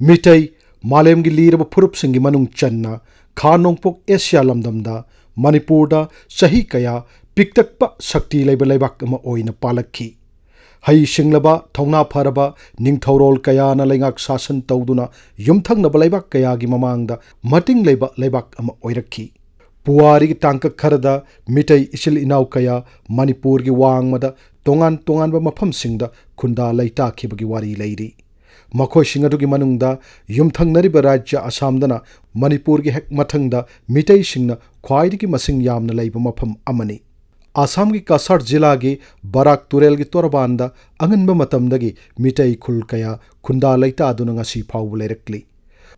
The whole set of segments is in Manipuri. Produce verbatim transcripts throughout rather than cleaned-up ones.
ꯃꯤꯇꯩ ꯃꯥꯂꯦꯝꯒꯤ ꯂꯤꯔꯕ ꯐꯨꯔꯨꯞꯁꯤꯡꯒꯤ ꯃꯅꯨꯡ ꯆꯟꯅ ꯈꯥ ꯅꯣꯡꯄꯣꯛ ꯑꯦꯁꯤꯌꯥ ꯂꯝꯗꯝꯗ ꯃꯅꯤꯄꯨꯔꯗ ꯆꯍꯤ ꯀꯌꯥ ꯄꯤꯛꯇꯛꯄ ꯁꯛꯇꯤ ꯂꯩꯕ ꯂꯩꯕꯥꯛ ꯑꯃ ꯑꯣꯏꯅ ꯄꯥꯜꯂꯛꯈꯤ꯫ ꯍꯩ ꯁꯤꯡꯂꯕ, ꯊꯧꯅꯥ ꯐꯔꯕ ꯅꯤꯡꯊꯧꯔꯣꯜ ꯀꯌꯥꯅ ꯂꯩꯉꯥꯛ ꯁꯥꯁꯟ ꯇꯧꯗꯨꯅ ꯌꯨꯝꯊꯪꯅꯕ ꯂꯩꯕꯥꯛ ꯀꯌꯥꯒꯤ ꯃꯃꯥꯡꯗ ꯃꯇꯤꯡ ꯂꯩꯕ ꯂꯩꯕꯥꯛ ꯑꯃ ꯑꯣꯏꯔꯛꯈꯤ꯫ ꯄꯨꯋꯥꯔꯤꯒꯤ ꯇꯥꯡꯀꯛ ꯈꯔꯗ ꯃꯤꯇꯩ ꯏꯆꯤꯜ ꯏꯅꯥꯎ ꯀꯌꯥ ꯃꯅꯤꯄꯨꯔꯒꯤ ꯋꯥꯡꯃꯗ ꯇꯣꯉꯥꯟ ꯇꯣꯉꯥꯟꯕ ꯃꯐꯝꯁꯤꯡꯗ ꯈꯨꯟꯗꯥ ꯂꯩꯇꯥꯈꯤꯕꯒꯤ ꯋꯥꯔꯤ ꯂꯩꯔꯤ꯫ ꯃꯈꯣꯏꯁꯤꯡ ꯑꯗꯨꯒꯤ ꯃꯅꯨꯡꯗ ꯌꯨꯝꯊꯪꯅꯔꯤꯕ ꯔꯥꯖ꯭ꯌ ꯑꯁꯥꯝꯗꯅ ꯃꯅꯤꯄꯨꯔꯒꯤ ꯍꯦꯛ ꯃꯊꯪꯗ ꯃꯤꯇꯩꯁꯤꯡꯅ ꯈ꯭ꯋꯥꯏꯗꯒꯤ ꯃꯁꯤꯡ ꯌꯥꯝꯅ ꯂꯩꯕ ꯃꯐꯝ ꯑꯃꯅꯤ꯫ ꯑꯁꯥꯝꯒꯤ ꯀꯁꯥꯔ ꯖꯤꯂꯥꯒꯤ ꯕꯔꯥꯛ ꯇꯨꯔꯦꯜꯒꯤ ꯇꯣꯔꯕꯥꯟꯗ ꯑꯉꯟꯕ ꯃꯇꯝꯗꯒꯤ ꯃꯤꯇꯩ ꯈꯨꯜ ꯀꯌꯥ ꯈꯨꯟꯗꯥ ꯂꯩꯇꯥꯗꯨꯅ ꯉꯁꯤ ꯐꯥꯎꯕ ꯂꯩꯔꯛꯂꯤ꯫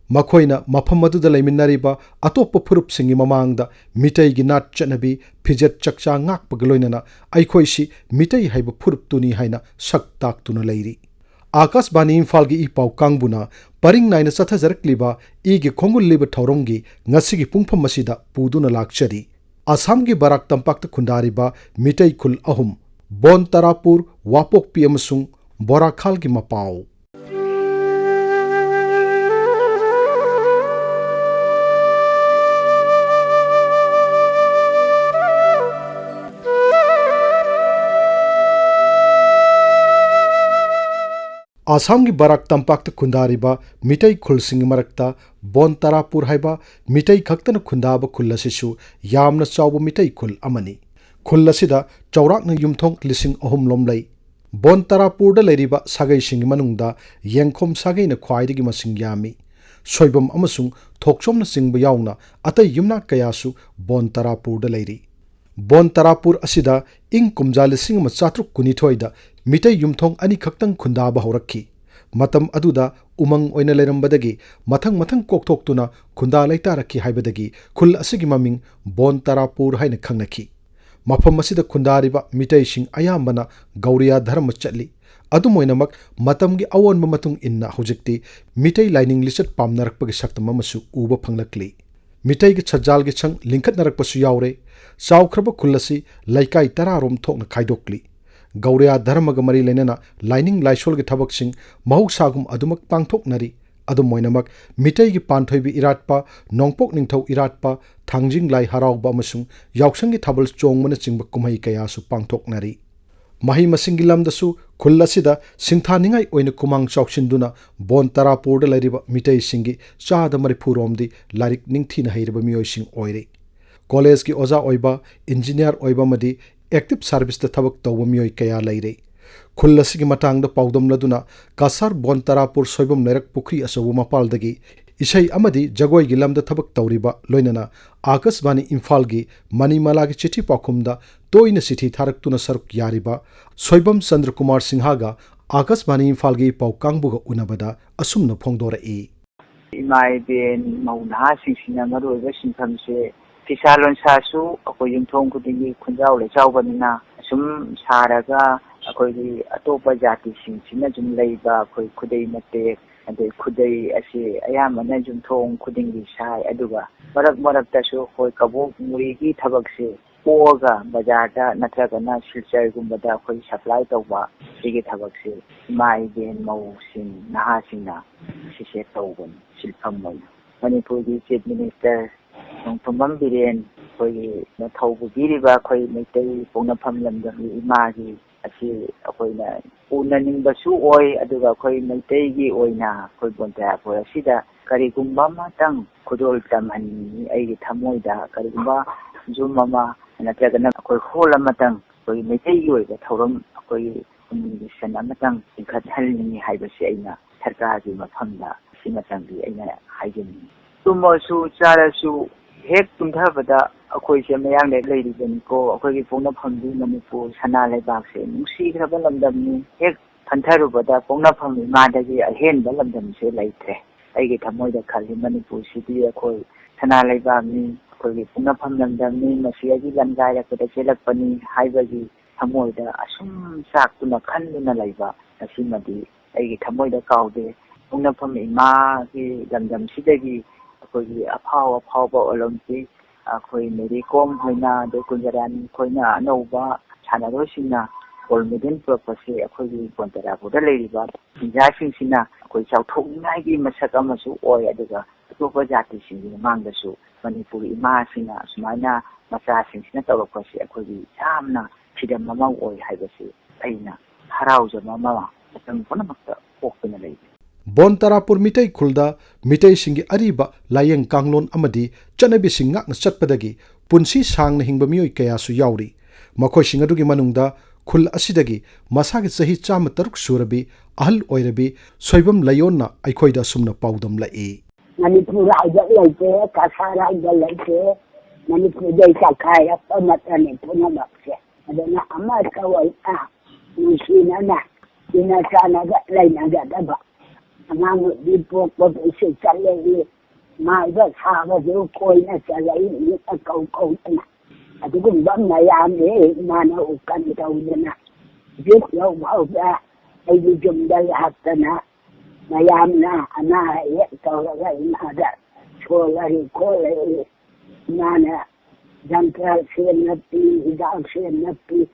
ꯃꯈꯣꯏꯅ ꯃꯐꯝ ꯑꯗꯨꯗ ꯂꯩꯃꯤꯟꯅꯔꯤꯕ ꯑꯇꯣꯞꯄ ꯐꯨꯔꯨꯞꯁꯤꯡꯒꯤ ꯃꯃꯥꯡꯗ ꯃꯤꯇꯩꯒꯤ ꯅꯥꯠ ꯆꯠꯅꯕꯤ, ꯐꯤꯖꯦꯠ ꯆꯛꯆꯥ ꯉꯥꯛꯄꯒ ꯂꯣꯏꯅꯅ ꯑꯩꯈꯣꯏꯁꯤ ꯃꯤꯇꯩ ꯍꯥꯏꯕ ꯐꯨꯔꯨꯞꯇꯨꯅꯤ ꯍꯥꯏꯅ ꯁꯛ ꯇꯥꯛꯇꯨꯅ ꯂꯩꯔꯤ꯫ ꯑꯥꯀꯥꯁꯕꯥꯅꯤ ꯏꯝꯐꯥꯜꯒꯤ ꯏ ꯄꯥꯎ ꯀꯥꯡꯕꯨꯅ ꯄꯔꯤꯡ ꯅꯥꯏꯅ ꯆꯠꯊꯖꯔꯛꯂꯤꯕ ꯏꯒꯤ ꯈꯣꯡꯒꯨꯜꯂꯤꯕ ꯊꯧꯔꯝꯒꯤ ꯉꯁꯤꯒꯤ ꯄꯨꯡꯐꯝ ꯑꯁꯤꯗ ꯄꯨꯗꯨꯅ ꯂꯥꯛꯆꯔꯤ꯫ ꯑꯁꯥꯝꯒꯤ ꯕꯔꯥꯛ ꯇꯝꯄꯥꯛꯇ ꯈꯨꯟꯗꯥꯔꯤꯕ ꯃꯤꯇꯩ ꯈꯨꯜ ꯑꯍꯨꯝ, ꯕꯣꯟ ꯇꯔꯥꯄꯨꯔ, ꯋꯥꯄꯣꯛꯄꯤ ꯑꯃꯁꯨꯡ ꯕꯣꯔꯥꯈꯥꯜꯒꯤ ꯃꯄꯥꯎ꯫ ꯑꯁꯥꯝꯒꯤ ꯕꯔꯥꯛ ꯇꯝꯄꯥꯛꯇ ꯈꯨꯟꯗꯥꯔꯤꯕ ꯃꯤꯇꯩ ꯈꯨꯜꯁꯤꯡꯒꯤ ꯃꯔꯛꯇ ꯕꯣꯟ ꯇꯔꯥꯄꯨꯔ ꯍꯥꯏꯕ ꯃꯤꯇꯩ ꯈꯛꯇꯅ ꯈꯨꯟꯗꯥꯕ ꯈꯨꯜ ꯑꯁꯤꯁꯨ ꯌꯥꯝꯅ ꯆꯥꯎꯕ ꯃꯤꯇꯩ ꯈꯨꯜ ꯑꯃꯅꯤ꯫ ꯈꯨꯜ ꯑꯁꯤꯗ ꯆꯥꯎꯔꯥꯛꯅ ꯌꯨꯝꯊꯣꯡ ꯂꯤꯁꯤꯡ ꯑꯍꯨꯝ ꯂꯣꯝ ꯂꯩ꯫ ꯕꯣꯟ ꯇꯔꯥꯄꯨꯔꯗ ꯂꯩꯔꯤꯕ ꯁꯥꯒꯩꯁꯤꯡꯒꯤ ꯃꯅꯨꯡꯗ ꯌꯦꯡꯈꯣꯝ ꯁꯥꯒꯩꯅ ꯈ꯭ꯋꯥꯏꯗꯒꯤ ꯃꯁꯤꯡ ꯌꯥꯝꯃꯤ꯫ ꯁꯣꯏꯕꯝ ꯑꯃꯁꯨꯡ ꯊꯣꯛꯆꯣꯝꯅꯆꯤꯡꯕ ꯌꯥꯎꯅ ꯑꯇꯩ ꯌꯨꯝꯅꯥꯛ ꯀꯌꯥꯁꯨ ꯕꯣꯟ ꯇꯔꯥꯄꯨꯔꯗ ꯂꯩꯔꯤ꯫ ꯕꯣꯟ ꯇꯔꯥꯄꯨꯔ ꯑꯁꯤꯗ ꯏꯪ ꯀꯨꯝꯖꯥ ꯂꯤꯁꯤꯡ ꯑꯃ ꯆꯥꯇ꯭ꯔꯨꯛ ꯀꯨꯟꯅꯤꯊꯣꯏꯗ ꯃꯤꯇꯩ ꯌꯨꯝꯊꯣꯡ ꯑꯅꯤꯈꯛꯇꯪ ꯈꯨꯟꯗꯥꯕ ꯍꯧꯔꯛꯈꯤ꯫ ꯃꯇꯝ ꯑꯗꯨꯗ ꯎꯃꯪ ꯑꯣꯏꯅ ꯂꯩꯔꯝꯕꯗꯒꯤ ꯃꯊꯪ ꯃꯊꯪ ꯀꯣꯛꯊꯣꯛꯇꯨꯅ ꯈꯨꯟꯗꯥ ꯂꯩꯇꯥꯔꯛꯈꯤ ꯍꯥꯏꯕꯗꯒꯤ ꯈꯨꯜ ꯑꯁꯤꯒꯤ ꯃꯃꯤꯡ ꯕꯣꯟ ꯇꯔꯥꯄꯨꯔ ꯍꯥꯏꯅ ꯈꯪꯅꯈꯤ꯫ ꯃꯐꯝ ꯑꯁꯤꯗ ꯈꯨꯟꯗꯥꯔꯤꯕ ꯃꯤꯇꯩꯁꯤꯡ ꯑꯌꯥꯝꯕꯅ ꯒꯧꯔꯤꯌꯥ ꯙꯔꯃ ꯆꯠꯂꯤ꯫ ꯑꯗꯨꯝ ꯑꯣꯏꯅꯃꯛ, ꯃꯇꯝꯒꯤ ꯑꯑꯣꯟꯕ ꯃꯇꯨꯡ ꯏꯟꯅ ꯍꯧꯖꯤꯛꯇꯤ ꯃꯤꯇꯩ ꯂꯥꯏꯅꯤꯡ ꯂꯤꯆꯠ ꯄꯥꯝꯅꯔꯛꯄꯒꯤ ꯁꯛꯇꯝ ꯑꯃꯁꯨ ꯎꯕ ꯐꯪꯂꯛꯂꯤ꯫ ꯃꯤꯇꯩꯒꯤ ꯁꯠꯖꯥꯜꯒꯤ ꯁꯪ ꯂꯤꯡꯈꯠꯅꯔꯛꯄꯁꯨ ꯌꯥꯎꯔꯦ꯫ ꯆꯥꯎꯈ꯭ꯔꯕ ꯈꯨꯜ ꯑꯁꯤ ꯂꯩꯀꯥꯏ ꯇꯔꯥꯔꯣꯝ ꯊꯣꯛꯅ ꯈꯥꯏꯗꯣꯛꯂꯤ꯫ ꯒꯧꯔꯤꯌꯥ ꯙꯔꯃꯒ ꯃꯔꯤ ꯂꯩꯅꯅ ꯂꯥꯏꯅꯤꯡ ꯂꯥꯏꯁꯣꯜꯒꯤ ꯊꯕꯛꯁꯤꯡ ꯃꯍꯧꯁꯥꯒꯨꯝ ꯑꯗꯨꯃꯛ ꯄꯥꯡꯊꯣꯛꯅꯔꯤ꯫ ꯑꯗꯨꯝ ꯑꯣꯏꯅꯃꯛ, ꯃꯤꯇꯩꯒꯤ ꯄꯥꯟꯊꯣꯏꯕꯤ ꯏꯔꯥꯠꯄ, ꯅꯣꯡꯄꯣꯛ ꯅꯤꯡꯊꯧ ꯏꯔꯥꯠꯄ, ꯊꯥꯡꯖꯤꯡ ꯂꯥꯏ ꯍꯔꯥꯎꯕ ꯑꯃꯁꯨꯡ ꯌꯥꯎꯁꯪꯒꯤ ꯊꯥꯕꯜ ꯆꯣꯡꯕꯅꯆꯤꯡꯕ ꯀꯨꯝꯍꯩ ꯀꯌꯥꯁꯨ ꯄꯥꯡꯊꯣꯛꯅꯔꯤ꯫ ꯃꯍꯩ ꯃꯁꯤꯡꯒꯤ ꯂꯝꯗꯁꯨ ꯈꯨꯜ ꯑꯁꯤꯗ ꯁꯤꯡꯊꯥꯅꯤꯡꯉꯥꯏ ꯑꯣꯏꯅ ꯈꯨꯃꯥꯡ ꯆꯥꯎꯁꯤꯟꯗꯨꯅ ꯕꯣꯟ ꯇꯔꯥꯄꯨꯔꯗ ꯂꯩꯔꯤꯕ ꯃꯤꯇꯩꯁꯤꯡꯒꯤ ꯆꯥꯗ ꯃꯔꯤꯐꯨ ꯔꯣꯝꯗꯤ ꯂꯥꯏꯔꯤꯛ ꯅꯤꯡꯊꯤꯅ ꯍꯩꯔꯕ ꯃꯤꯑꯣꯏꯁꯤꯡ ꯑꯣꯏꯔꯤ꯫ ꯀꯣꯂꯦꯖꯀꯤ ꯑꯣꯖꯥ ꯑꯣꯏꯕ, ꯏꯟꯖꯤꯅꯤꯌꯥꯔ ꯑꯣꯏꯕ ꯑꯃꯗꯤ ꯑꯦꯛꯇꯤꯚ ꯁꯥꯔꯚꯤꯁꯇ ꯊꯕꯛ ꯇꯧꯕ ꯃꯤꯑꯣꯏ ꯀꯌꯥ ꯂꯩꯔꯦ꯫ ꯈꯨꯜ ꯑꯁꯤꯒꯤ ꯃꯇꯥꯡꯗ ꯄꯥꯎꯗꯝꯂꯗꯨꯅ ꯀꯁꯥꯔ ꯕꯣꯟ ꯇꯔꯥꯄꯨꯔ ꯁꯣꯏꯕꯝ ꯂꯩꯔꯛ ꯄꯨꯈ꯭ꯔꯤ ꯑꯆꯧꯕ ꯃꯄꯥꯜꯗꯒꯤ ꯏꯁꯩ ꯑꯃꯗꯤ ꯖꯒꯣꯏꯒꯤ ꯂꯝꯗ ꯊꯕꯛ ꯇꯧꯔꯤꯕ, ꯂꯣꯏꯅꯅ ꯑꯥꯀꯥꯁꯕꯥꯅꯤ ꯏꯝꯐꯥꯜꯒꯤ ꯃꯅꯤꯃꯥꯂꯥꯒꯤ ꯆꯤꯊꯤ ꯄꯥꯎꯈꯨꯝꯗ ꯇꯣꯏꯅ ꯆꯤꯊꯤ ꯊꯥꯔꯛꯇꯨꯅ ꯁꯔꯨꯛ ꯌꯥꯔꯤꯕ ꯁꯣꯏꯕꯝ ꯆꯟꯗ꯭ꯔꯀꯨꯃꯥꯔ ꯁꯤꯡꯍꯒ ꯑꯥꯀꯥꯁꯕꯥꯅꯤ ꯏꯝꯐꯥꯜꯒꯤ ꯄꯥꯎ ꯀꯥꯡꯕꯨꯒ ꯎꯅꯕꯗ ꯑꯁꯨꯝꯅ ꯐꯣꯡꯗꯣꯔꯛꯏ꯫ ꯏꯃꯥ ꯏꯕꯦꯟ ꯃꯧ ꯅꯍꯥꯁꯤꯡꯁꯤꯅ ꯃꯔꯨꯑꯣꯏꯕ ꯁꯤꯟꯐꯝꯁꯦ ꯐꯤꯁꯥ ꯂꯣꯟꯁꯥꯁꯨ ꯑꯩꯈꯣꯏ ꯌꯨꯝꯊꯣꯡ ꯈꯨꯗꯤꯡꯒꯤ ꯈꯨꯟꯖꯥꯎ ꯂꯩꯆꯥꯎꯕꯅꯤꯅ ꯑꯁꯨꯝ ꯁꯥꯔꯒ ꯑꯩꯈꯣꯏꯒꯤ ꯑꯇꯣꯞꯄ ꯖꯥꯇꯤꯁꯤꯡꯁꯤꯅ ꯁꯨꯝ ꯂꯩꯕ ꯑꯩꯈꯣꯏ ꯈꯨꯗꯩ ꯃꯇꯦꯛ, ꯑꯗꯩ ꯈꯨꯗꯩ ꯑꯁꯤ ꯑꯌꯥꯝꯕꯅ ꯌꯨꯝꯊꯣꯡ ꯈꯨꯗꯤꯡꯒꯤ ꯁꯥꯏ꯫ ꯑꯗꯨꯒ ꯃꯔꯛ ꯃꯔꯛꯇꯁꯨ ꯑꯩꯈꯣꯏ ꯀꯕꯣꯛ ꯃꯨꯔꯤꯒꯤ ꯊꯕꯛꯁꯦ ꯄꯣꯛꯑꯒ ꯕꯖꯥꯔꯗ ꯅꯠꯇ꯭ꯔꯒꯅ ꯁꯤꯜꯆꯔꯒꯨꯝꯕꯗ ꯑꯩꯈꯣꯏ ꯁꯄ꯭ꯂꯥꯏ ꯇꯧꯕ, ꯁꯤꯒꯤ ꯊꯕꯛꯁꯦ ꯏꯃꯥ ꯏꯕꯦꯟ ꯃꯧꯁꯤꯡ ꯅꯍꯥꯁꯤꯡꯅ ꯁꯤꯁꯦ ꯇꯧꯕꯅꯤ ꯁꯤꯟꯐꯝ ꯑꯣꯏꯅ꯫ ꯃꯅꯤꯄꯨꯔꯒꯤ ꯆꯤꯐ ꯃꯤꯅꯤꯁꯇꯔ ꯅꯣꯡꯊꯣꯝꯕꯝ ꯕꯤꯔꯦꯟ ꯑꯩꯈꯣꯏꯒꯤ ꯊꯧꯕꯨꯕꯤꯔꯤꯕ ꯑꯩꯈꯣꯏ ꯃꯩꯇꯩ ꯄꯣꯛꯅꯐꯝ ꯂꯝꯗꯝꯒꯤ ꯏꯃꯥꯒꯤ ꯑꯁꯤ ꯑꯩꯈꯣꯏꯅ ꯎꯅꯅꯤꯡꯕꯁꯨ ꯑꯣꯏ꯫ ꯑꯗꯨꯒ ꯑꯩꯈꯣꯏ ꯃꯩꯇꯩꯒꯤ ꯑꯣꯏꯅ ꯑꯩꯈꯣꯏ ꯕꯣꯟ ꯇꯔꯥꯄꯨꯔ ꯑꯁꯤꯗ ꯀꯔꯤꯒꯨꯝꯕ ꯑꯃꯇꯪ ꯈꯨꯗꯣꯜ ꯇꯝꯍꯟꯅꯤꯡꯉꯤ꯫ ꯑꯩꯒꯤ ꯊꯃꯣꯏꯗ ꯀꯔꯤꯒꯨꯝꯕ ꯌꯨꯝ ꯑꯃ ꯅꯠꯇ꯭ꯔꯒꯅ ꯑꯩꯈꯣꯏ ꯍꯣꯜ ꯑꯃꯇꯪ ꯑꯩꯈꯣꯏ ꯃꯩꯇꯩꯒꯤ ꯑꯣꯏꯕ ꯊꯧꯔꯝ ꯑꯩꯈꯣꯏ ꯈꯨꯟꯒꯤ ꯁꯟ ꯑꯃꯇꯪ ꯆꯤꯡꯈꯠꯍꯟꯅꯤꯡꯉꯤ ꯍꯥꯏꯕꯁꯤ ꯑꯩꯅ ꯁꯔꯀꯥꯔꯒꯤ ꯃꯐꯝꯗ ꯁꯤꯃꯇꯪꯗꯤ ꯑꯩꯅ ꯍꯥꯏꯖꯅꯤꯡꯉꯤ꯫ ꯇꯨꯝꯃꯁꯨ ꯆꯥꯔꯁꯨ ꯍꯦꯛ ꯇꯨꯝꯊꯕꯗ ꯑꯩꯈꯣꯏꯁꯦ ꯃꯌꯥꯡꯂꯦꯟ ꯂꯩꯔꯤꯕꯅꯤꯀꯣ꯫ ꯑꯩꯈꯣꯏꯒꯤ ꯄꯣꯛꯅꯐꯝꯗꯤ ꯃꯅꯤꯄꯨꯔ ꯁꯅꯥ ꯂꯩꯕꯥꯛꯁꯦ ꯅꯨꯡꯁꯤꯈ꯭ꯔꯕ ꯂꯝꯗꯝꯅꯤ꯫ ꯍꯦꯛ ꯈꯟꯊꯔꯨꯕꯗ ꯄꯣꯛꯅꯐꯝ ꯏꯃꯥꯗꯒꯤ ꯑꯍꯦꯟꯕ ꯂꯝꯗꯝꯁꯦ ꯂꯩꯇ꯭ꯔꯦ꯫ ꯑꯩꯒꯤ ꯊꯃꯣꯏꯗ ꯈꯜꯂꯤ, ꯃꯅꯤꯄꯨꯔꯁꯤꯗꯤ ꯑꯩꯈꯣꯏ ꯁꯅꯥ ꯂꯩꯕꯥꯛꯅꯤ, ꯑꯩꯈꯣꯏꯒꯤ ꯄꯣꯛꯅꯐꯝ ꯂꯝꯗꯝꯅꯤ, ꯃꯁꯤ ꯑꯩꯒꯤ ꯂꯟꯒꯥꯏꯔꯛꯄꯗ ꯆꯦꯜꯂꯛꯄꯅꯤ ꯍꯥꯏꯕꯒꯤ ꯊꯃꯣꯏꯗ ꯑꯁꯨꯝ ꯆꯥꯛꯇꯨꯅ ꯈꯟꯗꯨꯅ ꯂꯩꯕ ꯑꯁꯤꯃꯗꯤ ꯑꯩꯒꯤ ꯊꯃꯣꯏꯗ ꯀꯥꯎꯗꯦ꯫ ꯄꯣꯛꯅꯐꯝ ꯏꯃꯥꯒꯤ ꯂꯝꯗꯝꯁꯤꯗꯒꯤ ꯑꯩꯈꯣꯏꯒꯤ ꯑꯐꯥꯎ ꯑꯐꯥꯎꯕ ꯑꯣꯂꯦꯝꯄꯤꯛ, ꯑꯩꯈꯣꯏ ꯃꯦꯔꯤ ꯀꯣꯝ ꯍꯣꯏꯅ, ꯑꯗꯩ ꯀꯨꯟꯖꯔꯥꯅꯤ ꯈꯣꯏꯅ, ꯑꯅꯧꯕ ꯁꯥꯟꯅꯔꯣꯏꯁꯤꯡꯅ ꯒꯣꯜ ꯃꯦꯗꯜ ꯄꯨꯔꯛꯄꯁꯦ ꯑꯩꯈꯣꯏꯒꯤ ꯕꯣꯟ ꯇꯔꯥꯄꯨꯔꯗ ꯂꯩꯔꯤꯕ ꯈꯨꯟꯖꯥꯁꯤꯡꯁꯤꯅ ꯑꯩꯈꯣꯏ ꯆꯥꯎꯊꯣꯛꯅꯤꯡꯉꯥꯏꯒꯤ ꯃꯁꯛ ꯑꯃꯁꯨ ꯑꯣꯏ꯫ ꯑꯗꯨꯒ ꯑꯇꯣꯞꯄ ꯖꯥꯇꯤꯁꯤꯡꯒꯤ ꯃꯃꯥꯡꯗꯁꯨ ꯃꯅꯤꯄꯨꯔ ꯏꯃꯥꯁꯤꯡꯅ ꯑꯁꯨꯃꯥꯏꯅ ꯃꯆꯥꯁꯤꯡꯁꯤꯅ ꯇꯧꯔꯛꯄꯁꯤ ꯑꯩꯈꯣꯏꯒꯤ ꯌꯥꯝꯅ ꯐꯤꯗꯝ ꯑꯃ ꯑꯣꯏ ꯍꯥꯏꯕꯁꯤ ꯑꯩꯅ ꯍꯔꯥꯎꯖꯕ ꯑꯃ ꯃꯇꯝ ꯄꯨꯝꯅꯃꯛꯇ ꯄꯣꯛꯇꯨꯅ ꯂꯩꯔꯤ꯫ ꯕꯣꯟ ꯇꯔꯥꯄꯨꯔ ꯃꯤꯇꯩ ꯈꯨꯜꯗ ꯃꯤꯇꯩꯁꯤꯡꯒꯤ ꯑꯔꯤꯕ ꯂꯥꯏꯌꯦꯡ ꯀꯥꯡꯂꯣꯟ ꯑꯃꯗꯤ ꯆꯠꯅꯕꯤꯁꯤꯡ ꯉꯥꯛꯅ ꯆꯠꯄꯗꯒꯤ ꯄꯨꯟꯁꯤ ꯁꯥꯡꯅ ꯍꯤꯡꯕ ꯃꯤꯑꯣꯏ ꯀꯌꯥꯁꯨ ꯌꯥꯎꯔꯤ꯫ ꯃꯈꯣꯏꯁꯤꯡ ꯑꯗꯨꯒꯤ ꯃꯅꯨꯡꯗ ꯈꯨꯜ ꯑꯁꯤꯗꯒꯤ ꯃꯁꯥꯒꯤ ꯆꯍꯤ ꯆꯥꯝꯃ ꯇꯔꯨꯛ ꯁꯨꯔꯕꯤ ꯑꯍꯜ ꯑꯣꯏꯔꯕꯤ ꯁꯣꯏꯕꯝ ꯂꯩꯌꯣꯟꯅ ꯑꯩꯈꯣꯏꯗ ꯑꯁꯨꯝꯅ ꯄꯥꯎꯗꯝꯂꯛꯏ꯫ ꯃꯅꯤꯄꯨꯔ ꯍꯥꯏꯕ ꯂꯩꯇꯦ, ꯀꯁꯥꯔ ꯍꯥꯏꯕ ꯂꯩꯇꯦ, ꯃꯅꯤꯄꯨꯔꯗꯩ ꯆꯈꯥꯏꯔꯛꯄ ꯃꯇꯝꯅꯤ ꯄꯨꯝꯅꯃꯛꯁꯦ꯫ ꯑꯗꯨꯅ ꯑꯃꯠꯇ ꯑꯣꯏꯅ ꯅꯨꯡꯁꯤꯅꯅ ꯏꯅ ꯆꯥꯟꯅꯒ ꯂꯩꯅꯒꯗꯕ꯫ ꯑꯉꯥꯡ ꯅꯨꯄꯤ ꯄꯣꯛꯄꯗꯁꯨ ꯆꯠꯂꯛꯏ, ꯃꯥꯏꯕ ꯁꯥꯕꯁꯨ ꯀꯣꯏꯅ ꯆꯠꯂꯛꯏ, ꯃꯤꯠꯅ ꯀꯧ ꯀꯧꯗꯅ꯫ ꯑꯗꯨꯒꯨꯝꯕ ꯃꯌꯥꯝꯁꯦ ꯏꯃꯥꯅ ꯎꯀꯟ ꯇꯧꯗꯅ ꯍꯧꯖꯤꯛ ꯐꯥꯎꯕ ꯑꯩꯒꯤ ꯌꯨꯝꯗ ꯂꯥꯛꯇꯅ ꯃꯌꯥꯝꯅ ꯑꯅꯥ ꯑꯌꯦꯛ ꯇꯧꯔꯒ ꯏꯃꯥꯗ ꯁꯣꯜꯂꯔꯤ ꯈꯣꯠꯂꯔꯤ, ꯏꯃꯥꯅ ꯖꯟꯇ꯭ꯔ ꯁꯦꯝꯅ ꯄꯤ, ꯍꯤꯗꯥꯛ ꯁꯦꯝꯅ ꯄꯤ,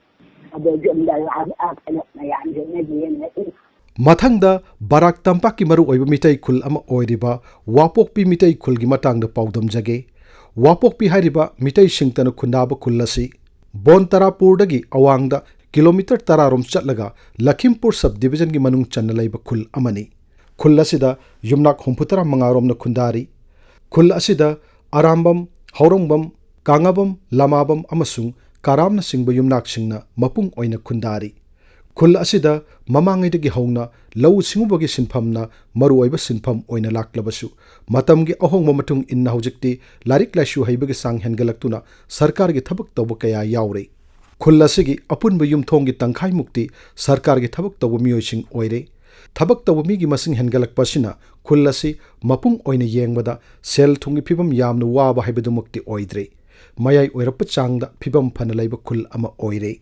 ꯑꯗꯣ ꯌꯨꯝꯗ ꯂꯥꯛꯑꯒ ꯃꯌꯥꯝꯁꯤꯅ ꯌꯦꯡꯉꯛꯏ꯫ ꯃꯊꯪꯗ ꯕꯔꯥꯛ ꯇꯝꯄꯥꯛꯀꯤ ꯃꯔꯨꯑꯣꯏꯕ ꯃꯤꯇꯩ ꯈꯨꯜ ꯑꯃ ꯑꯣꯏꯔꯤꯕ ꯋꯥꯄꯣꯛꯄꯤ ꯃꯤꯇꯩ ꯈꯨꯜꯒꯤ ꯃꯇꯥꯡꯗ ꯄꯥꯎꯗꯝꯖꯒꯦ꯫ ꯋꯥꯄꯣꯛꯄꯤ ꯍꯥꯏꯔꯤꯕ ꯃꯤꯇꯩ ꯁꯤꯡꯇꯅ ꯈꯨꯟꯗꯥꯕ ꯈꯨꯜ ꯑꯁꯤ ꯕꯣꯟ ꯇꯔꯥꯄꯨꯔꯗꯒꯤ ꯑꯋꯥꯡꯗ ꯀꯤꯂꯣꯃꯤꯇꯔ ꯇꯔꯥ ꯔꯣꯝ ꯆꯠꯂꯒ ꯂꯈꯤꯝꯄꯨꯔ ꯁꯕ ꯗꯤꯕꯤꯖꯟꯒꯤ ꯃꯅꯨꯡ ꯆꯟꯅ ꯂꯩꯕ ꯈꯨꯜ ꯑꯃꯅꯤ꯫ ꯈꯨꯜ ꯑꯁꯤꯗ ꯌꯨꯝꯅꯥꯛ ꯍꯨꯝꯐꯨꯇꯔꯥ ꯃꯉꯥ ꯔꯣꯝꯅ ꯈꯨꯟꯗꯥꯔꯤ꯫ ꯈꯨꯜ ꯑꯁꯤꯗ ꯑꯔꯥꯝꯕꯝ, ꯍꯧꯔꯣꯡꯕꯝ, ꯀꯥꯉꯥꯕꯝ, ꯂꯃꯥꯕꯝ ꯑꯃꯁꯨꯡ ꯀꯥꯔꯥꯝꯅꯆꯤꯡꯕ ꯌꯨꯝꯅꯥꯛꯁꯤꯡꯅ ꯃꯄꯨꯡ ꯑꯣꯏꯅ ꯈꯨꯟꯗꯥꯔꯤ꯫ ꯈꯨꯜ ꯑꯁꯤꯗ ꯃꯃꯥꯡꯉꯩꯗꯒꯤ ꯍꯧꯅ ꯂꯧꯎ ꯁꯤꯡꯎꯕꯒꯤ ꯁꯤꯟꯐꯝꯅ ꯃꯔꯨꯑꯣꯏꯕ ꯁꯤꯟꯐꯝ ꯑꯣꯏꯅ ꯂꯥꯛꯂꯕꯁꯨ, ꯃꯇꯝꯒꯤ ꯑꯍꯣꯡꯕ ꯃꯇꯨꯡ ꯏꯟꯅ ꯍꯧꯖꯤꯛꯇꯤ ꯂꯥꯏꯔꯤꯛ ꯂꯥꯏꯁꯨ ꯍꯩꯕꯒꯤ ꯆꯥꯡ ꯍꯦꯟꯒꯠꯂꯛꯇꯨꯅ ꯁꯔꯀꯥꯔꯒꯤ ꯊꯕꯛ ꯇꯧꯕ ꯀꯌꯥ ꯌꯥꯎꯔꯦ꯫ ꯈꯨꯜ ꯑꯁꯤꯒꯤ ꯑꯄꯨꯟꯕ ꯌꯨꯝꯊꯣꯡꯒꯤ ꯇꯪꯈꯥꯏꯃꯨꯛꯇꯤ ꯁꯔꯀꯥꯔꯒꯤ ꯊꯕꯛ ꯇꯧꯕ ꯃꯤꯑꯣꯏꯁꯤꯡ ꯑꯣꯏꯔꯦ꯫ ꯊꯕꯛ ꯇꯧꯕ ꯃꯤꯒꯤ ꯃꯁꯤꯡ ꯍꯦꯟꯒꯠꯂꯛꯄ ꯑꯁꯤꯅ ꯈꯨꯜ ꯑꯁꯤ ꯃꯄꯨꯡ ꯑꯣꯏꯅ ꯌꯦꯡꯕꯗ ꯁꯦꯜ ꯊꯨꯝꯒꯤ ꯐꯤꯕꯝ ꯌꯥꯝꯅ ꯋꯥꯕ ꯍꯥꯏꯕꯗꯨꯃꯛꯇꯤ ꯑꯣꯏꯗ꯭ꯔꯦ꯫ ꯃꯌꯥꯏ ꯑꯣꯏꯔꯞꯄ ꯆꯥꯡꯗ ꯐꯤꯕꯝ ꯐꯅ ꯂꯩꯕ ꯈꯨꯜ ꯑꯃ ꯑꯣꯏꯔꯦ꯫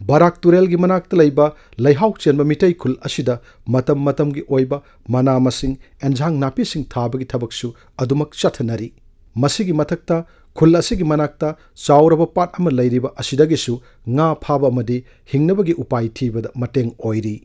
ꯕꯔꯥꯛ ꯇꯨꯔꯦꯜꯒꯤ ꯃꯅꯥꯛꯇ ꯂꯩꯕ ꯂꯩꯍꯥꯎ ꯆꯦꯟꯕ ꯃꯤꯇꯩ ꯈꯨꯜ ꯑꯁꯤꯗ ꯃꯇꯝ ꯃꯇꯝꯒꯤ ꯑꯣꯏꯕ ꯃꯅꯥ ꯃꯁꯤꯡ, ꯑꯦꯟꯁꯥꯡ ꯅꯥꯄꯤꯁꯤꯡ ꯊꯥꯕꯒꯤ ꯊꯕꯛꯁꯨ ꯑꯗꯨꯃꯛ ꯆꯠꯊꯅꯔꯤ꯫ ꯃꯁꯤꯒꯤ ꯃꯊꯛꯇ ꯈꯨꯜ ꯑꯁꯤꯒꯤ ꯃꯅꯥꯛꯇ ꯆꯥꯎꯔꯕ ꯄꯥꯠ ꯑꯃ ꯂꯩꯔꯤꯕ ꯑꯁꯤꯗꯒꯤꯁꯨ ꯉꯥ ꯐꯥꯕ ꯑꯃꯗꯤ ꯍꯤꯡꯅꯕꯒꯤ ꯎꯄꯥꯏ ꯊꯤꯕꯗ ꯃꯇꯦꯡ ꯑꯣꯏꯔꯤ꯫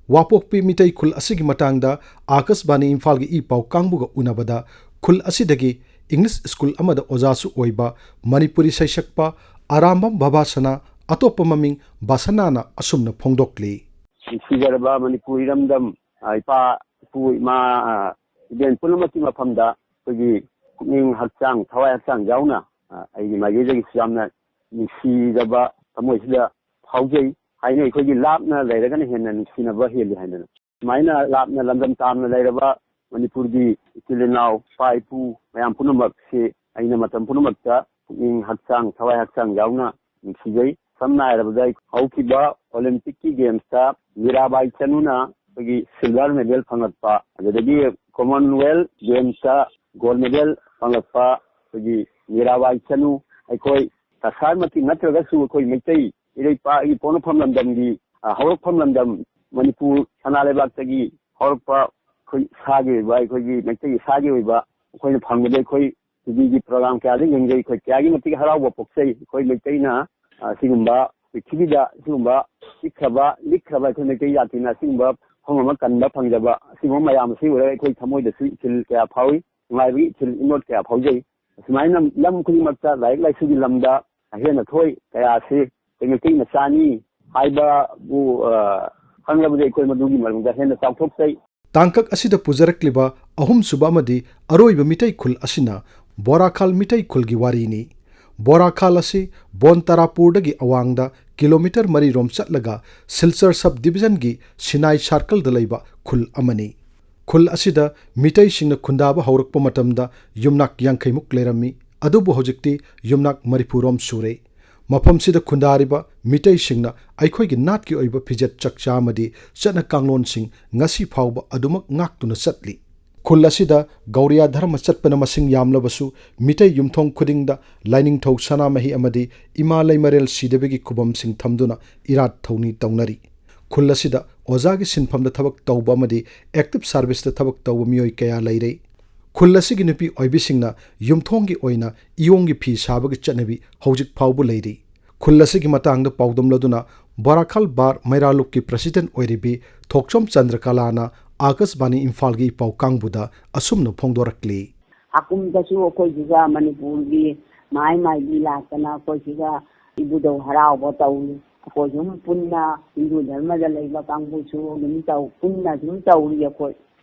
ꯋꯥꯄꯣꯛꯄꯤ ꯃꯤꯇꯩ ꯈꯨꯜ ꯑꯁꯤꯒꯤ ꯃꯇꯥꯡꯗ ꯑꯥꯀꯥꯁꯕꯥꯅꯤ ꯏꯝꯐꯥꯜꯒꯤ ꯏ ꯄꯥꯎ ꯀꯥꯡꯕꯨꯒ ꯎꯅꯕꯗ, ꯈꯨꯜ ꯑꯁꯤꯗꯒꯤ ꯏꯪꯂꯤꯁ ꯁ꯭ꯀꯨꯜ ꯑꯃꯗ ꯑꯣꯖꯥꯁꯨ ꯑꯣꯏꯕ ꯃꯅꯤꯄꯨꯔꯤ ꯁꯩꯁꯛꯄ ꯑꯔꯥꯝꯕꯝ ꯕꯕꯥꯁꯅꯥ, ꯑꯇꯣꯞꯄ ꯃꯃꯤꯡ ꯕꯥꯁꯅꯥꯅ ꯑꯁꯨꯝꯅ ꯐꯣꯡꯗꯣꯛꯂꯤ꯫ ꯅꯨꯡꯁꯤꯖꯔꯕ ꯃꯅꯤꯄꯨꯔ ꯏꯔꯝꯗꯝ, ꯑ, ꯏꯄꯥ, ꯏꯄꯨ, ꯏꯃꯥ, ꯑ, ꯏꯕꯦꯟ ꯄꯨꯝꯅꯃꯛꯀꯤ ꯃꯐꯝꯗ ꯑꯩꯈꯣꯏꯒꯤ ꯄꯨꯛꯅꯤꯡ ꯍꯛꯆꯥꯡ, ꯊꯋꯥꯏ ꯍꯛꯆꯥꯡ ꯌꯥꯎꯅ, ꯑ, ꯑꯩꯒꯤ ꯃꯥꯏꯀꯩꯗꯒꯤꯁꯨ ꯌꯥꯝꯅ ꯅꯨꯡꯁꯤꯖꯕ ꯊꯃꯣꯏꯁꯤꯗ ꯐꯥꯎꯖꯩ꯫ ꯍꯥꯏꯅ ꯑꯩꯈꯣꯏꯒꯤ ꯂꯥꯞꯅ ꯂꯩꯔꯒꯅ ꯍꯦꯟꯅ ꯅꯨꯡꯁꯤꯅꯕ ꯍꯦꯜꯂꯤ ꯍꯥꯏꯗꯅ꯫ ꯁꯨꯃꯥꯏꯅ ꯂꯥꯞꯅ ꯂꯝꯗꯝ ꯇꯥꯝꯅ ꯂꯩꯔꯕ ꯃꯅꯤꯄꯨꯔꯒꯤ ꯏꯆꯤꯜ ꯏꯅꯥꯎ, ꯏꯄꯥ ꯏꯄꯨ ꯃꯌꯥꯝ ꯄꯨꯝꯅꯃꯛꯁꯤ ꯑꯩꯅ ꯃꯇꯝ ꯄꯨꯝꯅꯃꯛꯇ ꯄꯨꯛꯅꯤꯡ ꯍꯛꯆꯥꯡ, ꯊꯋꯥꯏ ꯍꯛꯆꯥꯡ ꯌꯥꯎꯅ ꯅꯨꯡꯁꯤꯖꯩ꯫ ꯁꯝꯅ ꯍꯥꯏꯔꯕꯗ, ꯍꯧꯈꯤꯕ ꯑꯣꯂꯤꯝꯄꯤꯛꯀꯤ ꯒꯦꯝꯁꯇ ꯃꯤꯔꯥꯕꯥꯏ ꯆꯅꯨꯅ ꯑꯩꯈꯣꯏꯒꯤ ꯁꯤꯜꯚꯔ ꯃꯦꯗꯜ ꯐꯪꯂꯛꯄ, ꯑꯗꯨꯗꯒꯤ ꯀꯣꯃꯟꯋꯦꯜꯊ ꯒꯦꯝꯁꯇ ꯒꯣꯜꯗ ꯃꯦꯗꯜ ꯐꯪꯂꯛꯄ ꯑꯩꯈꯣꯏꯒꯤ ꯃꯤꯔꯥꯕꯥꯏ ꯆꯅꯨ, ꯑꯩꯈꯣꯏ ꯀꯁꯥꯔꯃꯛꯀꯤ ꯅꯠꯇ꯭ꯔꯒꯁꯨ ꯑꯩꯈꯣꯏ ꯃꯩꯇꯩ ꯏꯔꯩꯄꯥꯛꯀꯤ ꯄꯣꯛꯅꯐꯝ ꯂꯝꯗꯝꯒꯤ, ꯑ, ꯍꯧꯔꯛꯐꯝ ꯂꯝꯗꯝ ꯃꯅꯤꯄꯨꯔ ꯁꯅꯥ ꯂꯩꯕꯥꯛꯇꯒꯤ ꯍꯧꯔꯛꯄ ꯑꯩꯈꯣꯏ ꯏꯁꯥꯒꯤ ꯑꯣꯏꯕ, ꯑꯩꯈꯣꯏꯒꯤ ꯃꯩꯇꯩ ꯏꯁꯥꯒꯤ ꯑꯣꯏꯕ ꯑꯩꯈꯣꯏꯅ ꯐꯪꯕꯗ ꯑꯩꯈꯣꯏ ꯇꯤꯚꯤꯒꯤ ꯄ꯭ꯔꯣꯒ꯭ꯔꯥꯝ ꯀꯌꯥꯗ ꯌꯦꯡꯖꯩ꯫ ꯑꯩꯈꯣꯏ ꯀꯌꯥꯒꯤ ꯃꯇꯤꯛ ꯍꯔꯥꯎꯕ ꯄꯣꯛꯆꯩ꯫ ꯑꯩꯈꯣꯏ ꯃꯩꯇꯩꯅ, ꯑ, ꯁꯤꯒꯨꯝꯕ ꯄ꯭ꯔꯤꯊꯤꯕꯤꯗ ꯁꯤꯒꯨꯝꯕ ꯄꯤꯛꯈ꯭ꯔꯕ, ꯂꯤꯛꯈ꯭ꯔꯕ ꯑꯩꯈꯣꯏ ꯃꯩꯇꯩ ꯖꯥꯇꯤꯅ ꯁꯤꯒꯨꯝꯕ ꯃꯐꯝ ꯑꯃ ꯀꯟꯕ ꯐꯪꯖꯕ, ꯑꯁꯤꯒꯨꯝꯕ ꯃꯌꯥꯝ ꯑꯁꯤ ꯎꯔꯒ ꯑꯩꯈꯣꯏ ꯊꯃꯣꯏꯗꯁꯨ ꯏꯊꯤꯜ ꯀꯌꯥ ꯐꯥꯎꯏ, ꯅꯨꯡꯉꯥꯏꯕꯒꯤ ꯏꯊꯤꯜ ꯏꯅꯣꯠ ꯀꯌꯥ ꯐꯥꯎꯖꯩ꯫ ꯑꯁꯨꯃꯥꯏꯅ ꯂꯝ ꯈꯨꯗꯤꯡꯃꯛꯇ ꯂꯥꯏꯔꯤꯛ ꯂꯥꯏꯁꯨꯒꯤ ꯂꯝꯗ ꯑꯍꯦꯟ ꯑꯊꯣꯏ ꯀꯌꯥ ꯑꯁꯤ ꯑꯩꯈꯣꯏ ꯃꯩꯇꯩ ꯃꯆꯥꯅꯤ ꯍꯥꯏꯕꯕꯨ, ꯑ, ꯈꯪꯂꯕꯗꯤ ꯑꯩꯈꯣꯏ ꯃꯗꯨꯒꯤ ꯃꯔꯝꯗ ꯍꯦꯟꯅ ꯆꯥꯎꯊꯣꯛꯆꯩ꯫ ꯇꯥꯡꯀꯛ ꯑꯁꯤꯗ ꯄꯨꯖꯔꯛꯂꯤꯕ ꯑꯍꯨꯝꯁꯨꯕ ꯑꯃꯗꯤ ꯑꯔꯣꯏꯕ ꯃꯤꯇꯩ ꯈꯨꯜ ꯑꯁꯤꯅ ꯕꯣꯔꯥꯈꯥꯜ ꯃꯤꯇꯩ ꯈꯨꯜꯒꯤ ꯋꯥꯔꯤꯅꯤ꯫ ꯕꯣꯔꯥꯈꯥꯜ ꯑꯁꯤ ꯕꯣꯟ ꯇꯥꯔꯥꯄꯨꯔꯗꯒꯤ ꯑꯋꯥꯡꯗ ꯀꯤꯂꯣꯃꯤꯇꯔ ꯃꯔꯤ ꯔꯣꯝ ꯆꯠꯂꯒ ꯁꯤꯜꯆꯔ ꯁꯕ ꯗꯤꯕꯤꯖꯟꯒꯤ ꯁꯤꯅꯥꯏ ꯁꯥꯔꯀꯜꯗ ꯂꯩꯕ ꯈꯨꯜ ꯑꯃꯅꯤ꯫ ꯈꯨꯜ ꯑꯁꯤꯗ ꯃꯤꯇꯩꯁꯤꯡꯅ ꯈꯨꯟꯗꯥꯕ ꯍꯧꯔꯛꯄ ꯃꯇꯝꯗ ꯌꯨꯝꯅꯥꯛ ꯌꯥꯡꯈꯩ ꯃꯨꯛ ꯂꯩꯔꯝꯃꯤ, ꯑꯗꯨꯕꯨ ꯍꯧꯖꯤꯛꯇꯤ ꯌꯨꯝꯅꯥꯛ ꯃꯔꯤꯐꯨ ꯔꯣꯝ ꯁꯨꯔꯦ꯫ ꯃꯐꯝꯁꯤꯗ ꯈꯨꯟꯗꯥꯔꯤꯕ ꯃꯤꯇꯩꯁꯤꯡꯅ ꯑꯩꯈꯣꯏꯒꯤ ꯅꯥꯠꯀꯤ ꯑꯣꯏꯕ ꯐꯤꯖꯦꯠ ꯆꯛꯆꯥ ꯑꯃꯗꯤ ꯆꯠꯅ ꯀꯥꯡꯂꯣꯟꯁꯤꯡ ꯉꯁꯤ ꯐꯥꯎꯕ ꯑꯗꯨꯃꯛ ꯉꯥꯛꯇꯨꯅ ꯆꯠꯂꯤ꯫ ꯈꯨꯜ ꯑꯁꯤꯗ ꯒꯧꯔꯤꯌꯥ ꯙꯔꯃ ꯆꯠꯄꯅ ꯃꯁꯤꯡ ꯌꯥꯝꯂꯕꯁꯨ, ꯃꯤꯇꯩ ꯌꯨꯝꯊꯣꯡ ꯈꯨꯗꯤꯡꯗ ꯂꯥꯏꯅꯤꯡꯊꯧ ꯁꯅꯥꯃꯍꯤ ꯑꯃꯗꯤ ꯏꯃꯥ ꯂꯩꯃꯔꯦꯜ ꯁꯤꯗꯕꯤꯒꯤ ꯈꯨꯕꯝꯁꯤꯡ ꯊꯝꯗꯨꯅ ꯏꯔꯥꯠ ꯊꯧꯅꯤ ꯇꯧꯅꯔꯤ꯫ ꯈꯨꯜ ꯑꯁꯤꯗ ꯑꯣꯖꯥꯒꯤ ꯁꯤꯟꯐꯝꯗ ꯊꯕꯛ ꯇꯧꯕ ꯑꯃꯗꯤ ꯑꯦꯛꯇꯤꯚ ꯁꯥꯔꯚꯤꯁꯇ ꯊꯕꯛ ꯇꯧꯕ ꯃꯤꯑꯣꯏ ꯀꯌꯥ ꯂꯩꯔꯦ꯫ ꯈꯨꯜ ꯑꯁꯤꯒꯤ ꯅꯨꯄꯤ ꯑꯣꯏꯕꯤꯁꯤꯡꯅ ꯌꯨꯝꯊꯣꯡꯒꯤ ꯑꯣꯏꯅ ꯏꯌꯣꯡꯒꯤ ꯐꯤ ꯁꯥꯕꯒꯤ ꯆꯠꯅꯕꯤ ꯍꯧꯖꯤꯛ ꯐꯥꯎꯕ ꯂꯩꯔꯤ꯫ ꯈꯨꯜ ꯑꯁꯤꯒꯤ ꯃꯇꯥꯡꯗ ꯄꯥꯎꯗꯝꯂꯗꯨꯅ ꯕꯣꯔꯥꯈꯥꯜ ꯕꯥꯔ ꯃꯩꯔꯥ ꯂꯨꯞꯀꯤ ꯄ꯭ꯔꯁꯤꯗꯦꯟꯠ ꯑꯣꯏꯔꯤꯕꯤ ꯊꯣꯛꯆꯣꯝ ꯆꯟꯗ꯭ꯔꯀꯂꯥꯅ ꯑꯥꯀꯥꯁꯕꯥꯅꯤ ꯏꯝꯐꯥꯜꯒꯤ ꯏꯄꯥꯎ ꯀꯥꯡꯕꯨꯗ ꯑꯁꯨꯝꯅ ꯐꯣꯡꯗꯣꯔꯛꯂꯤ꯫ ꯍꯥꯀꯨꯝꯗꯁꯨ ꯑꯩꯈꯣꯏꯁꯤꯒ ꯃꯅꯤꯄꯨꯔꯒꯤ ꯃꯥꯏ ꯃꯥꯏꯒꯤ ꯂꯥꯛꯇꯅ ꯑꯩꯈꯣꯏꯁꯤꯒ ꯏꯕꯨꯙꯧ ꯍꯔꯥꯎꯕ ꯇꯧꯏ꯫ ꯑꯩꯈꯣꯏ ꯁꯨꯝ ꯄꯨꯟꯅ ꯍꯤꯟꯗꯨ ꯙꯔꯃꯗ ꯂꯩꯕ ꯀꯥꯡꯕꯨꯁꯨ ꯑꯗꯨꯝ ꯇꯧ, ꯄꯨꯟꯅ ꯑꯗꯨꯝ ꯇꯧꯔꯤ꯫ ꯑꯩꯈꯣꯏ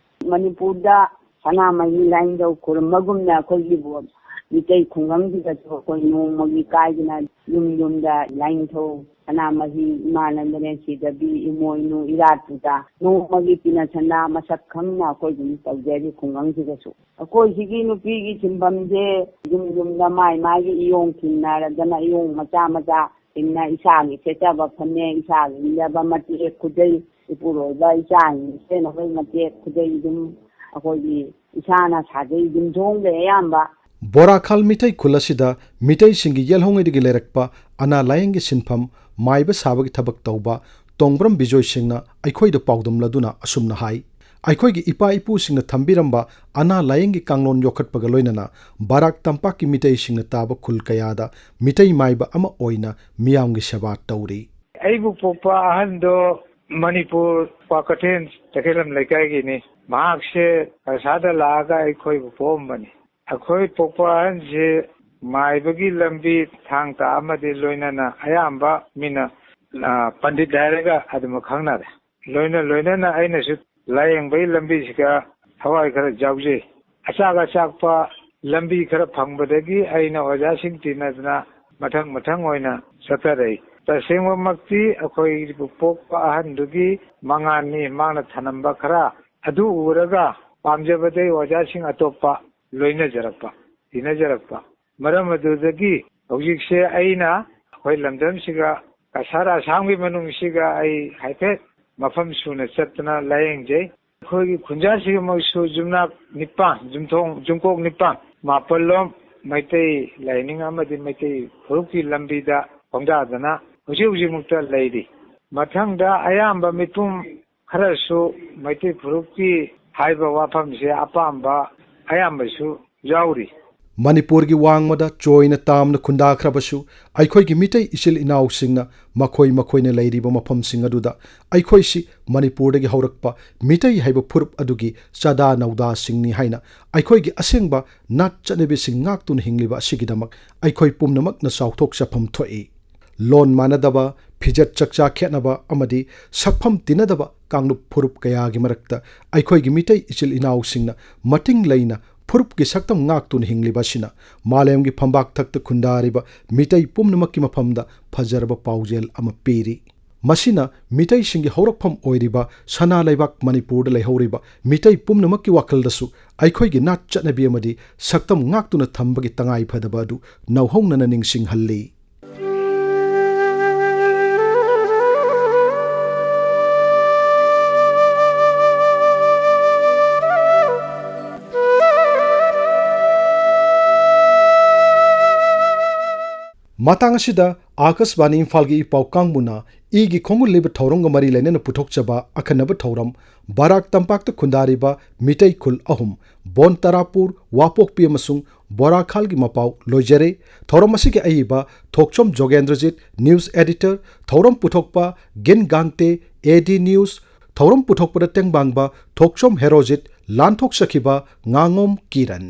ꯃꯅꯤꯄꯨꯔꯗ ꯁꯅꯥꯃꯍꯤ ꯂꯥꯏꯅꯤꯡꯊꯧ ꯈꯨꯔꯨꯝꯕꯒꯨꯝꯅ ꯑꯩꯈꯣꯏꯒꯤꯕꯨ ꯃꯤꯇꯩ ꯈꯨꯡꯒꯪꯁꯤꯗꯁꯨ ꯑꯩꯈꯣꯏ ꯅꯣꯡꯃꯒꯤ ꯀꯥꯏꯗꯅ ꯌꯨꯝ ꯌꯨꯝꯗ ꯂꯥꯏꯅꯤꯡꯊꯧ ꯁꯅꯥꯃꯍꯤ, ꯏꯃꯥꯅꯟꯗꯅꯦ ꯁꯤꯗꯕꯤ, ꯏꯃꯣꯏꯅꯨ, ꯏꯔꯥꯠꯄꯨꯗ ꯅꯣꯡꯃꯒꯤ ꯇꯤꯅꯁꯅꯥ ꯃꯁꯛ ꯈꯪꯅ ꯑꯩꯈꯣꯏ ꯑꯗꯨꯝ ꯇꯧꯖꯔꯤ ꯈꯨꯡꯒꯪꯁꯤꯗꯁꯨ꯫ ꯑꯩꯈꯣꯏ ꯁꯤꯒꯤ ꯅꯨꯄꯤꯒꯤ ꯁꯤꯟꯐꯝꯁꯦ ꯌꯨꯝ ꯌꯨꯝꯗ ꯃꯥꯏ ꯃꯥꯏꯒꯤ ꯏꯌꯣꯡ ꯊꯤꯟꯅꯔꯗꯅ ꯏꯌꯣꯡ ꯃꯆꯥ ꯃꯆꯥ ꯊꯤꯟꯅ ꯏꯁꯥꯒꯤ ꯁꯦꯠꯆꯕ ꯐꯅꯦꯛ, ꯏꯁꯥꯒꯤ ꯏꯟꯖꯕ ꯃꯇꯦꯛ ꯈꯨꯗꯩ, ꯏꯄꯨꯔꯣꯏꯕ ꯏꯆꯥꯁꯤꯡꯒꯤ ꯁꯦꯠꯅꯕꯒꯤ ꯃꯇꯦꯛ ꯈꯨꯗꯩ ꯑꯗꯨꯝ ꯑꯩꯈꯣꯏꯒꯤ ꯏꯁꯥꯅ ꯁꯥꯖꯩ ꯌꯨꯝꯊꯣꯡꯗ ꯑꯌꯥꯝꯕ꯫ ꯕꯣꯔꯥꯈꯥꯜ ꯃꯤꯇꯩ ꯈꯨꯜ ꯑꯁꯤꯗ ꯃꯤꯇꯩꯁꯤꯡꯒꯤ ꯌꯦꯜꯍꯧꯉꯩꯗꯒꯤ ꯂꯩꯔꯛꯄ ꯑꯅꯥ ꯂꯥꯌꯦꯡꯒꯤ ꯁꯤꯟꯐꯝ ꯃꯥꯏꯕ ꯁꯥꯕꯒꯤ ꯊꯕꯛ ꯇꯧꯕ ꯇꯣꯡꯕ꯭ꯔꯝ ꯕꯤꯖꯣꯏ ꯁꯤꯡꯅ ꯑꯩꯈꯣꯏꯗ ꯄꯥꯎꯗꯝꯂꯗꯨꯅ ꯑꯁꯨꯝꯅ ꯍꯥꯏ, ꯑꯩꯈꯣꯏꯒꯤ ꯏꯄꯥ ꯏꯄꯨꯁꯤꯡꯅ ꯊꯝꯕꯤꯔꯝꯕ ꯑꯅꯥ ꯂꯥꯌꯦꯡꯒꯤ ꯀꯥꯡꯂꯣꯟ ꯌꯣꯛꯈꯠꯄꯒ ꯂꯣꯏꯅꯅ ꯕꯔꯥꯛ ꯇꯝꯄꯥꯛꯀꯤ ꯃꯤꯇꯩꯁꯤꯡꯅ ꯇꯥꯕ ꯈꯨꯜ ꯀꯌꯥꯗ ꯃꯤꯇꯩ ꯃꯥꯏꯕ ꯑꯃ ꯑꯣꯏꯅ ꯃꯤꯌꯥꯝꯒꯤ ꯁꯦꯕꯥ ꯇꯧꯔꯤ꯫ ꯑꯩꯕꯨ ꯄꯣꯛꯄ ꯑꯍꯟꯗꯣ ꯃꯅꯤꯄꯨꯔ ꯀ꯭ꯋꯥꯀꯩꯊꯦꯜ ꯇꯈꯦꯜꯂꯝ ꯂꯩꯀꯥꯏꯒꯤꯅꯤ꯫ ꯃꯍꯥꯛꯁꯦ ꯀꯁꯥꯗ ꯂꯥꯛꯑꯒ ꯑꯩꯈꯣꯏꯕꯨ ꯄꯣꯛꯑꯝꯕꯅꯤ꯫ ꯑꯩꯈꯣꯏ ꯄꯣꯛꯄ ꯑꯍꯟꯁꯤ ꯃꯥꯏꯕꯒꯤ ꯂꯝꯕꯤ ꯊꯥꯡ ꯇꯥ ꯑꯃꯗꯤ ꯂꯣꯏꯅꯅ ꯑꯌꯥꯝꯕ ꯃꯤꯅ, ꯑ, ꯄꯟꯗꯤꯠ ꯍꯥꯏꯔꯒ ꯑꯗꯨꯃꯛ ꯈꯪꯅꯔꯦ꯫ ꯂꯣꯏꯅ ꯂꯣꯏꯅꯅ ꯑꯩꯅꯁꯨ ꯂꯥꯌꯦꯡꯕꯒꯤ ꯂꯝꯕꯤꯁꯤꯒ ꯊꯋꯥꯏ ꯈꯔ ꯌꯥꯎꯖꯩ꯫ ꯑꯆꯥꯛ ꯑꯆꯥꯛꯄ ꯂꯝꯕꯤ ꯈꯔ ꯐꯪꯕꯗꯒꯤ ꯑꯩꯅ ꯑꯣꯖꯥꯁꯤꯡ ꯇꯤꯟꯅꯗꯅ ꯃꯊꯪ ꯃꯊꯪ ꯑꯣꯏꯅ ꯆꯠꯊꯔꯛꯏ꯫ ꯇꯁꯦꯡꯕꯃꯛꯇꯤ ꯑꯩꯈꯣꯏꯕꯨ ꯄꯣꯛꯄ ꯑꯍꯟꯗꯨꯒꯤ ꯃꯉꯥꯜꯅꯤ, ꯃꯥꯅ ꯊꯅꯝꯕ ꯈꯔ ꯑꯗꯨ ꯎꯔꯒ ꯄꯥꯝꯖꯕꯗꯒꯤ ꯑꯣꯖꯥꯁꯤꯡ ꯑꯇꯣꯞꯄ ꯂꯣꯏꯅꯖꯔꯛꯄ, ꯇꯤꯟꯅꯖꯔꯛꯄ꯫ ꯃꯔꯝ ꯑꯗꯨꯗꯒꯤ ꯍꯧꯖꯤꯛꯁꯦ ꯑꯩꯅ ꯑꯩꯈꯣꯏ ꯂꯝꯗꯝꯁꯤꯒ ꯀꯁꯥꯔ ꯑꯁꯥꯝꯒꯤ ꯃꯅꯨꯡꯁꯤꯒ ꯑꯩ ꯍꯥꯏꯐꯦꯠ ꯃꯐꯝ ꯁꯨꯅ ꯆꯠꯇꯅ ꯂꯥꯌꯦꯡꯖꯩ꯫ ꯑꯩꯈꯣꯏꯒꯤ ꯈꯨꯟꯖꯥꯁꯤꯃꯛꯁꯨ ꯌꯨꯝꯅꯥꯛ ꯅꯤꯄꯥꯟ, ꯌꯨꯝꯊꯣꯡ, ꯌꯨꯝꯀꯣꯛ ꯅꯤꯄꯥꯟ, ꯃꯥꯄꯜꯂꯣꯝ ꯃꯩꯇꯩ ꯂꯥꯏꯅꯤꯡ ꯑꯃꯗꯤ ꯃꯩꯇꯩ ꯐꯨꯔꯨꯞꯀꯤ ꯂꯝꯕꯤꯗ ꯈꯣꯡꯗꯥꯗꯅ ꯍꯧꯖꯤꯛ ꯍꯧꯖꯤꯛꯃꯛꯇ ꯂꯩꯔꯤ꯫ ꯃꯊꯪꯗ ꯑꯌꯥꯝꯕ ꯃꯤꯄꯨꯝ ꯈꯔꯁꯨ ꯃꯩꯇꯩ ꯐꯨꯔꯨꯞꯀꯤ ꯍꯥꯏꯕ ꯋꯥꯐꯝꯁꯦ ꯑꯄꯥꯝꯕ ꯑꯌꯥꯝꯕꯁꯨ ꯌꯥꯎꯔꯤ꯫ ꯃꯅꯤꯄꯨꯔꯒꯤ ꯋꯥꯡꯃꯗ ꯆꯣꯏꯅ ꯇꯥꯝꯅ ꯈꯨꯟꯗꯥꯈ꯭ꯔꯕꯁꯨ, ꯑꯩꯈꯣꯏꯒꯤ ꯃꯤꯇꯩ ꯏꯆꯤꯜ ꯏꯅꯥꯎꯁꯤꯡꯅ ꯃꯈꯣꯏ ꯃꯈꯣꯏꯅ ꯂꯩꯔꯤꯕ ꯃꯐꯝꯁꯤꯡ ꯑꯗꯨꯗ ꯑꯩꯈꯣꯏꯁꯤ ꯃꯅꯤꯄꯨꯔꯗꯒꯤ ꯍꯧꯔꯛꯄ ꯃꯤꯇꯩ ꯍꯥꯏꯕ ꯐꯨꯔꯨꯞ ꯑꯗꯨꯒꯤ ꯆꯥꯗꯥ ꯅꯧꯗꯥꯁꯤꯡꯅꯤ ꯍꯥꯏꯅ ꯑꯩꯈꯣꯏꯒꯤ ꯑꯁꯦꯡꯕ ꯅꯥꯠ ꯆꯠꯅꯕꯤꯁꯤꯡ ꯉꯥꯛꯇꯨꯅ ꯍꯤꯡꯂꯤꯕ ꯑꯁꯤꯒꯤꯗꯃꯛ ꯑꯩꯈꯣꯏ ꯄꯨꯝꯅꯃꯛꯅ ꯆꯥꯎꯊꯣꯛꯆꯐꯝ ꯊꯣꯛꯏ꯫ ꯂꯣꯟ ꯃꯥꯟꯅꯗꯕ, ꯐꯤꯖꯦꯠ ꯆꯛꯆꯥ ꯈꯦꯠꯅꯕ ꯑꯃꯗꯤ ꯁꯛꯐꯝ ꯇꯤꯟꯅꯗꯕ ꯀꯥꯡꯂꯨꯞ ꯐꯨꯔꯨꯞ ꯀꯌꯥꯒꯤ ꯃꯔꯛꯇ ꯑꯩꯈꯣꯏꯒꯤ ꯃꯤꯇꯩ ꯏꯆꯤꯜ ꯏꯅꯥꯎꯁꯤꯡꯅ ꯃꯇꯤꯡ ꯂꯩꯅ ꯐꯨꯔꯨꯞꯀꯤ ꯁꯛꯇꯝ ꯉꯥꯛꯇꯨꯅ ꯍꯤꯡꯂꯤꯕ ꯑꯁꯤꯅ ꯃꯥꯂꯦꯝꯒꯤ ꯐꯝꯕꯥꯛ ꯊꯛꯇ ꯈꯨꯟꯗꯥꯔꯤꯕ ꯃꯤꯇꯩ ꯄꯨꯝꯅꯃꯛꯀꯤ ꯃꯐꯝꯗ ꯐꯖꯔꯕ ꯄꯥꯎꯖꯦꯜ ꯑꯃ ꯄꯤꯔꯤ꯫ ꯃꯁꯤꯅ ꯃꯤꯇꯩꯁꯤꯡꯒꯤ ꯍꯧꯔꯛꯐꯝ ꯑꯣꯏꯔꯤꯕ ꯁꯅꯥ ꯂꯩꯕꯥꯛ ꯃꯅꯤꯄꯨꯔꯗ ꯂꯩꯍꯧꯔꯤꯕ ꯃꯤꯇꯩ ꯄꯨꯝꯅꯃꯛꯀꯤ ꯋꯥꯈꯜꯗꯁꯨ ꯑꯩꯈꯣꯏꯒꯤ ꯅꯥꯠ ꯆꯠꯅꯕꯤ ꯑꯃꯗꯤ ꯁꯛꯇꯝ ꯉꯥꯛꯇꯨꯅ ꯊꯝꯕꯒꯤ ꯇꯉꯥꯏ ꯐꯗꯕ ꯑꯗꯨ ꯅꯧꯍꯧꯅꯅ ꯅꯤꯡꯁꯤꯡꯍꯜꯂꯤ꯫ ꯃꯇꯥꯡ ꯑꯁꯤꯗ ꯑꯥꯀꯥꯁꯕꯥꯅꯤ ꯏꯝꯐꯥꯜꯒꯤ ꯏ ꯄꯥꯎ ꯀꯥꯡꯕꯨꯅ ꯏꯒꯤ ꯈꯣꯡꯒꯨꯜ ꯂꯩꯕ ꯊꯧꯔꯝꯒ ꯃꯔꯤ ꯂꯩꯅꯅ ꯄꯨꯊꯣꯛꯆꯕ ꯑꯈꯟꯅꯕ ꯊꯧꯔꯝ ꯕꯔꯥꯛ ꯇꯝꯄꯥꯛꯇ ꯈꯨꯟꯗꯥꯔꯤꯕ ꯃꯤꯇꯩ ꯈꯨꯜ ꯑꯍꯨꯝ, ꯕꯣꯟ ꯇꯔꯥꯄꯨꯔ, ꯋꯥꯄꯣꯛꯄꯤ ꯑꯃꯁꯨꯡ ꯕꯣꯔꯥꯈꯥꯜꯒꯤ ꯃꯄꯥꯎ ꯂꯣꯏꯖꯔꯦ꯫ ꯊꯧꯔꯝ ꯑꯁꯤꯒꯤ ꯑꯏꯕ ꯊꯣꯛꯆꯣꯝ ꯖꯣꯒꯦꯟꯗ꯭ꯔꯖꯤꯠ, ꯅ꯭ꯌꯨꯁ ꯑꯦꯗꯤꯇꯔ, ꯊꯧꯔꯝ ꯄꯨꯊꯣꯛꯄ ꯒꯤꯟ ꯒꯥꯡꯇꯦ, ꯑꯦ ꯗꯤ ꯅ꯭ꯌꯨꯁ, ꯊꯧꯔꯝ ꯄꯨꯊꯣꯛꯄꯗ ꯇꯦꯡꯕꯥꯡꯕ ꯊꯣꯛꯆꯣꯝ ꯍꯦꯔꯣꯖꯤꯠ, ꯂꯥꯟꯊꯣꯛꯆꯈꯤꯕ ꯉꯥꯉꯣꯝ ꯀꯤꯔꯟ꯫